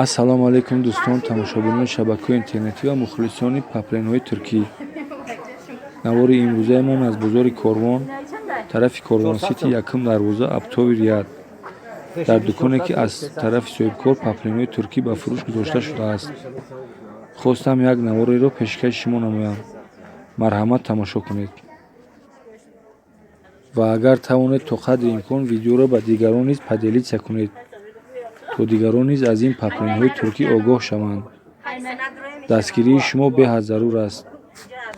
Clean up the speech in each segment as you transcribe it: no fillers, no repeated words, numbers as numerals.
Ассалому алайкум, дӯстон, тамошобинони шабакаҳои интернетӣ ва мухлисони паплинҳои туркӣ. Навори имрӯзаамон аз бозори Корвон, тарафи Корвон-Сити, якум дарвоза, оптовый ряд, дар дуконе, ки аз тарафи соҳибкор паплинҳои туркӣ ба фурӯш гузошта шудааст. Хостам як навореро пешкаши шумо намоям. Марҳамат, тамошо кунед ва агар тавонед, то қадри имкон видеоро ба дигарон низ поделиться кунед, то дигарон низ аз ин паплинҳои туркӣ огоҳ шаванд. Дастгирии шумо беҳад зарур аст,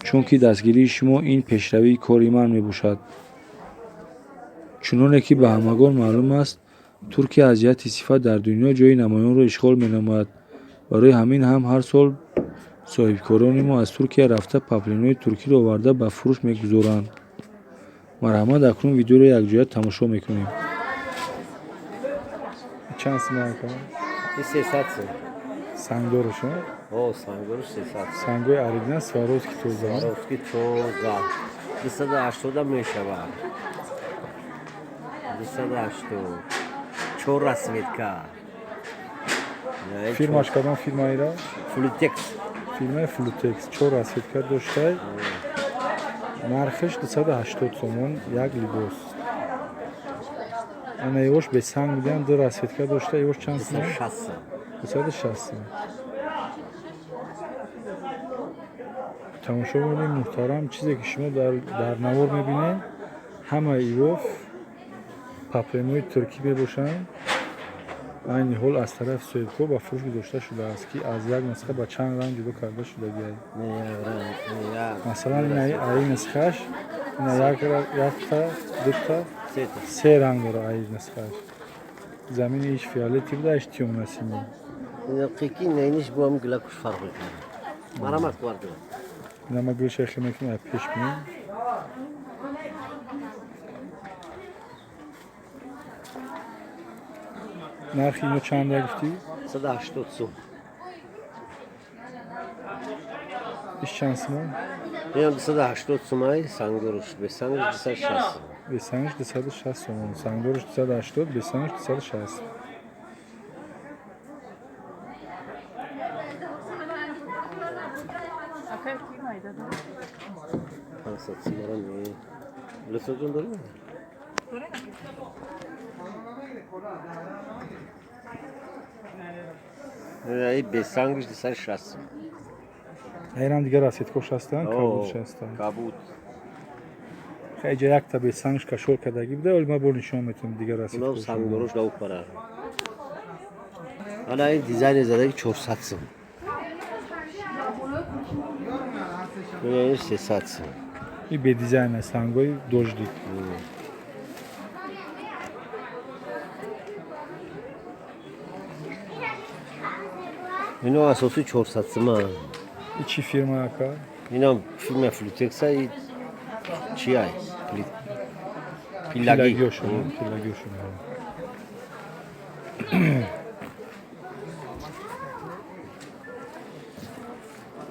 чунки дастгирии шумо ин пешравии кори ман мебошад. Чуноне ки ба ҳамагон маълум аст, Туркия аз ҷиҳати сифат дар дунё ҷои намоёнро ишғол менамояд. Барои ҳамин ҳам ҳар сол соҳибкорони мо аз Туркия рафта, паплинҳои туркиро оварда, ба фурӯш мегузоранд. Марҳамат, акнун видеоро якҷоя тамошо мекунем. Чанд сум, ака? И 300 сум. Сангдорош? О, сангдорош 300. Сангои оригинал, Сваровски, тоза. Сваровски тоза. 280 мешавад. 280. Чор расцветка. Фирмаш кадом фирмаира? Флютекс. Фирмаи Флютекс, чор расцветка доштай. Нархаш 280 сомон як либос. Ана ивош бесанг будиам, ду расцветка дошта. Ивош чанд сом? 260. 260 сом. Тамошобинони муҳтарам, чизе ки шумо дар навор мебинед, ҳамаи ивоф паплинҳои туркӣ мебошанд. Айни ҳол аз тарафи соҳибкор ба фурӯш гузошта шудааст, ки аз як нусха ба чанд ранг ҷудо карда шудагиай. Масалан, аи нусхааш ина якта, дута, се ранг дора. Аи нусхааш замини иш фиолетӣ буда, иш тёмно-синий. Қики неш бо ҳам гилакуш фарқ мекунад. Марамат кварда. Ина ма гулша хел мекунем, пеш бинем. Нархи ино чанда гуфтӣ? 180 сум. Иш чанд сумон? Инам 280 сумай, сангдорош, бесангш 260 сум. Бесангш 260 сомон. Сангдорош 280, бесангш 260. 500 сумара не. Лисоҷон дорӣ? Ай, бесангш 260 сум. Айрам дигар расцветкош ҳастанд, кабудш ҳастанд. Кабуд. Хай, ҷа якта бесангш кашол кардагӣ буда, вале ман бо нишон метавонам дигар Унам расцветкош. Сангдорош нав пара. Ана ин дизайни задаги 400 сум. Ин 300 сум. И бедизайн аст, сангои дождик. Ино асоси 400 сума. И чӣ фирма, ака? Инам фирма Флютекса и чи ай? Пиллаги. Пиллагиошон, пиллагиошон.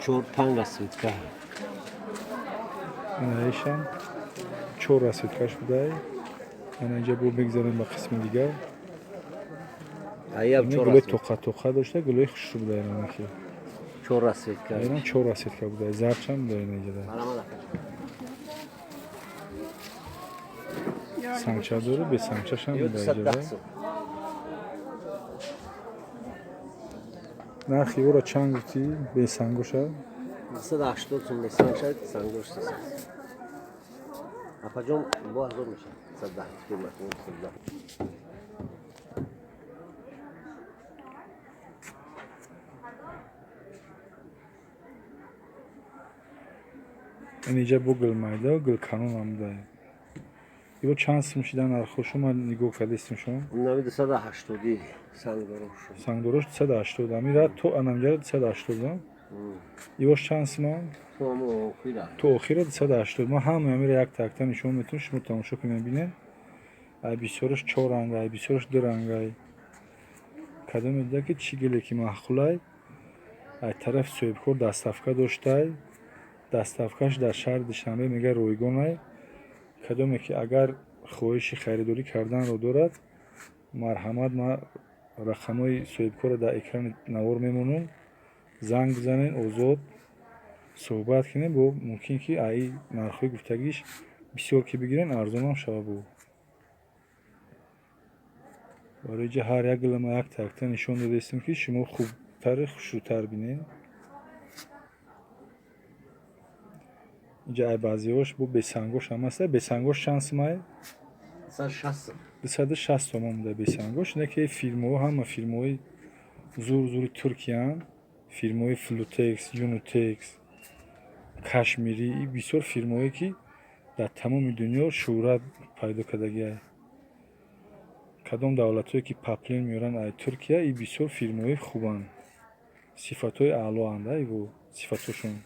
Чор панҷ расцветка. Ана ишам чор расцветкаш будай. Ана инҷа бо мегзарем ба қисми дигар. Аям Ина чор гулои расцветка. тоқа тоқа дошта, гулои хушрӯ будай анаки. Чор расцветка. Инам чор расцветка будай, зардчам будай ина инҷада. Марамат, ака. Сангча дору, бесангчашам Ё будай 210 инҷада. сум. Нархи ӯро чанд гуфтӣ, бесангоша? 280 сум бесангша, сангдорош 300. Апаҷон, бо ҳазор мешавад. 110 қимат, 110. Ин инҷа бо гулмайда, гулканонам будай. Иво чанд сум шида нархошо, ман нигоҳ кардистим шумо? Нави 280 сангдорош. Сангдорош 280. Амира то анамҷара 280. Ивош чанд суман? То ҳамо охира. То охира 280. Ман ҳамаи амира якта якта нишон метавонам, шумо тамошо кунед, бинед. Ай бисёраш чор ранг, ай бисёраш ду ранг. Ай кадоме дида, ки чӣ гиле ки маъқулай, ай тарафи соҳибкор доставка доштай. Доставкаш дар шаҳри Душанбе мега ройгонай. Кадоме ки агар хоҳиши харидорӣ карданро дорад, марҳамат, ман Рақамҳои соҳибкорро дар экрани навор мемонам. Занг бизанед, озод суҳбат кунед, бо мумкин ки аи нархҳои гуфтагиш бисёр ки бигирен, арзонам шава бо. Барои ҷа ҳар як гулама якта якта нишон додаистем, ки шумо хубтару хушрӯтар бинед. Инҷа ай баъзеҳош бо бесангош ҳам аста. Бесангош чанд сумай? 160. 260 сомон буда бесангош. Ине ки фирмаҳо ҳама фирмаҳои зур зури туркиянд. Фирмаҳои Флютекс, Юнутекс, Кашмирӣ, и бисёр фирмаҳое ки дар тамоми дунё шӯҳрат пайдо кардагиай. Кадом давлатҳое ки паплин меоранд ай Туркия, и бисёр фирмаҳои хубанд. Сифатҳои аълоанд ай бо сифатҳошон.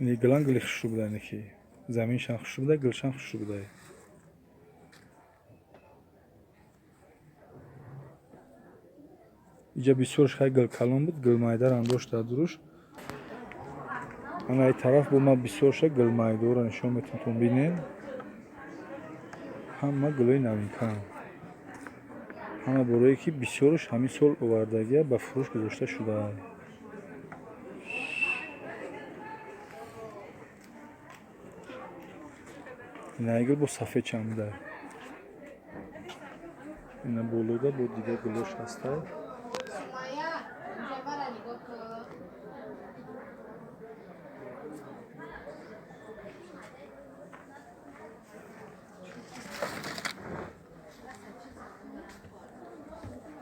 Ини гулам гули хушрӯ буда, ине ки заминшам хушрӯ буда, гулшам хушрӯ буда. Иҷа бисёрш хай гулкалон буд, гулмайдарам дошт дар дуруш. Ана ай тараф бо ман бисёрша гулмайдаҳоро нишон метавонтон бинед. Ҳама гулои новинкаанд. Ҳама борое ки бисёрш ҳамин сол овардагия ба фурӯш гузошта шудааст. Инаи гул бо сафед чанд буда. Ина болода бо дигар гулош ҳастад.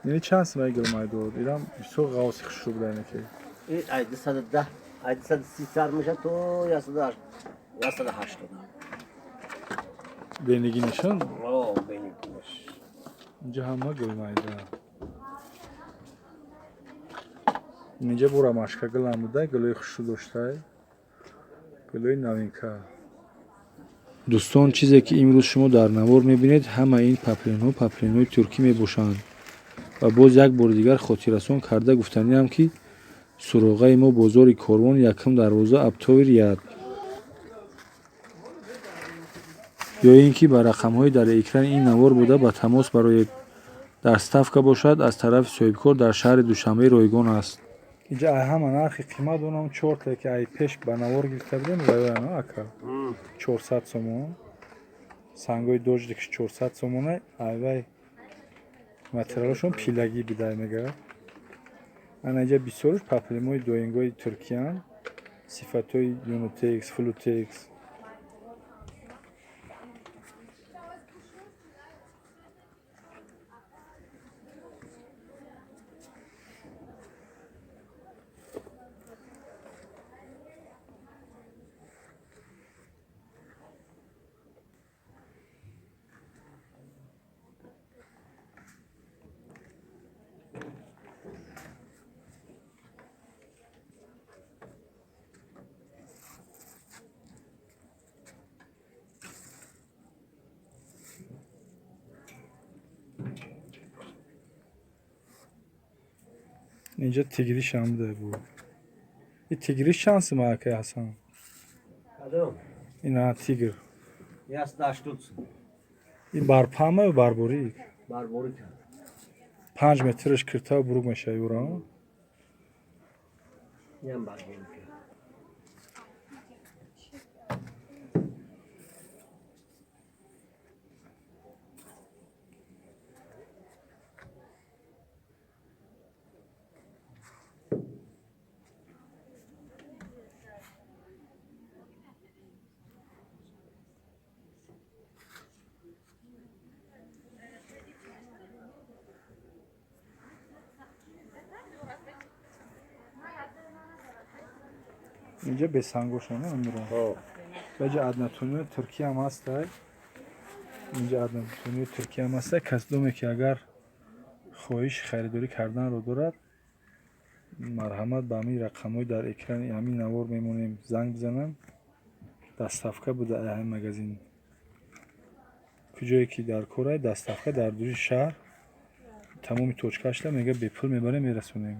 Ини чанд сумаи гул майдор? Ирам бисёр ғавси хушрӯ буда ине ки. Ин ай 210, ай 230 сар меша то 180. Бенигӣ нишон? О, бенигинаш. Инҷа ҳама гулмайда. Инҷа бо ромашка гулам буда, гулои хушрӯ доштай. Гулои новинка. Дӯстон, чизе ки имрӯз шумо дар навор мебинед, ҳама ин паплинҳо паплинҳои туркӣ мебошанд. Ва боз як бори дигар хотиррасон карда гуфтаниам, ки суроғаи мо бозори Корвон, якум дарвоза, Оптовый ряд. Ё ин ки ба рақамҳои дар экрани ин навор буда ба тамос бароед. Доставка бошад аз тарафи соҳибкор дар шаҳри Душанбе ройгон аст. Инҷа ай ҳама нархи қимат онам чорте ки ай пеш ба навор гирифта будем ва ёяна ака. 400 сомон. Сангои дождикш 400 сомона, ай вай материалашон пилагӣ бидай мега. Ана инҷа бисёрш паплимои доингои туркиянд. Сифатҳои Юнутекс, Флютекс. Инҷа тигриш ҳам буда бу. И тигриш чанд сум акай Ҳасан? Кадом? Ина тигр. 180 сум. И барпама ё барборик? Барборик. 5 метраш киртав бурук мешава юра. Инам барборик. Инҷа бесангошона амира. Баҷа однотонии туркия ҳам ҳастай. Инҷа однотонии туркия ҳам ҳастай. Касдоме ки агар хоҳиши харидорӣ карданро дорад, марҳамат ба ҳамин рақамҳои дар экрани ҳамин навор мемонем, занг бизананд. Доставка буда ай ҳамин магазин. Куҷое ки дар кор ай, доставка дар дури шаҳр тамоми точкаашла мега бепул мебарем, мерасонем.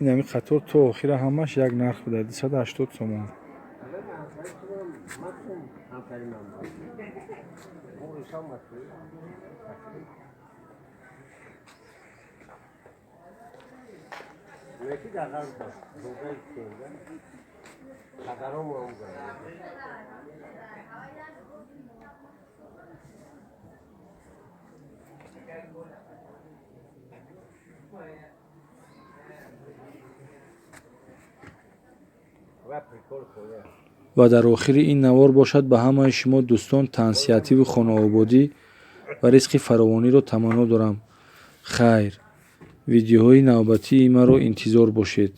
Ин ҳами қатор то охира ҳамаш як нарх буда, 280 сомон. Ва дар охири ин навор бошад, ба ҳамаи шумо дӯстон тансиҳативу хонаободӣ ва ризқи фаровониро таманно дорам. Хайр, видеоҳои навбатии маро интизор бошед.